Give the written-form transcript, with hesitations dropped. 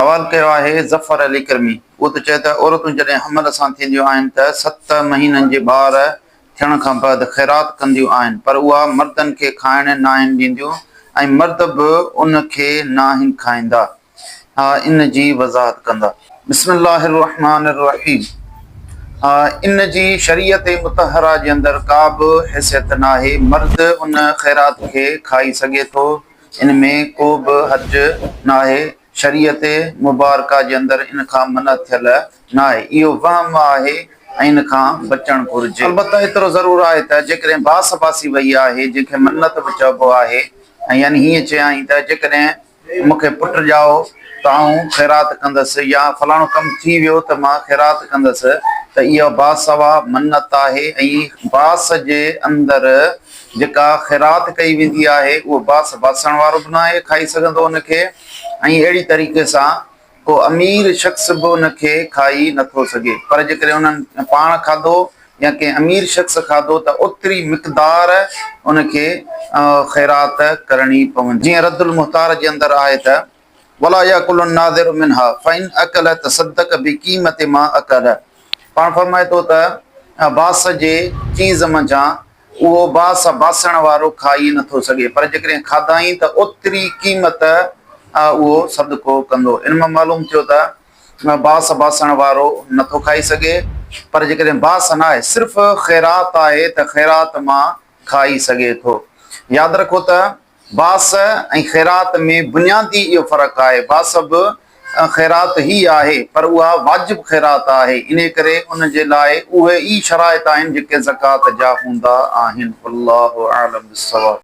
سوال ڪيو آهي ظفر علي ڪرمي اهو ٿو چئي ته عورتون جڏهن حمل سان ٿينديون آهن ته ست مهينن جي ٻار ٿيڻ کان بعد خيرات ڪنديون آهن پر اها مردن کي کائڻ ناهن ڏينديون ۽ مرد به ان کي ناهن کائيندا ها ان جي وضاحت ڪندا. بسم الله الرحمٰن الرحيم ان جي شريعت مطهره جي اندر ڪا به حيثيت ناهي مرد ان خيرات کي کائي سگهي ٿو ان ۾ ڪو به حرج ناهي، شريعت مبارڪه جي اندر ان کان منع ٿيل ناهي، اهو وهم آهي ۽ ان کان بچڻ گهرجي. البته ايترو ضرور آهي ته جيڪڏهن باس باسي وئي آهي، جنهن کي منت به چئبو آهي ۽ يعني هيئن چيائين ته جيڪڏهن مون کي پٽ ڄائو ته آئون خيرات ڪندس يا فلاڻو ڪم ٿي ويو ته مان خيرات ڪندس ته اها باسوا منت آهي ۽ باس جي اندر جيڪا خيرات ڪئي ويندي آهي اهو باس باسڻ وارو به ناهي کائي سگهندو ان کي ۽ اهڙي طريقي سان ڪو امير شخص به ان کي کائي نٿو سگهي پر جيڪڏهن انهن پاڻ کاڌو يا ڪنهن امير شخص کاڌو ته اوتري مقدار ان کي خيرات ڪرڻي پوندي. جيئن رد المحتار جي اندر آهي ته، ولا ياڪل الناذر منها فان اڪل تصدق بقيمة ما اڪل پاڻ فرمائي ٿو ته باس جي چيز منجهان اهو باس باسڻ وارو کائي نٿو سگهي پر جيڪڏهن کاڌائين ته اوتري قيمت اهو صدقو ڪندو. ان مان معلوم ٿيو ته باس باسڻ وارو نٿو کائي سگهي پر جيڪڏهن باس ناهي صرف خيرات آهي ته خيرات مان کائي سگهي ٿو. ياد رکو ته باس ۽ خيرات ۾ بنيادي اهو فرق آهي، باس به خيرات ئي آهي پر اها واجب خيرات آهي، انهيء ڪري ان جي لاء اهي ئي شرائط آهن جيڪي زڪوات جا هوندا آهن. والله اعلم بالصواب.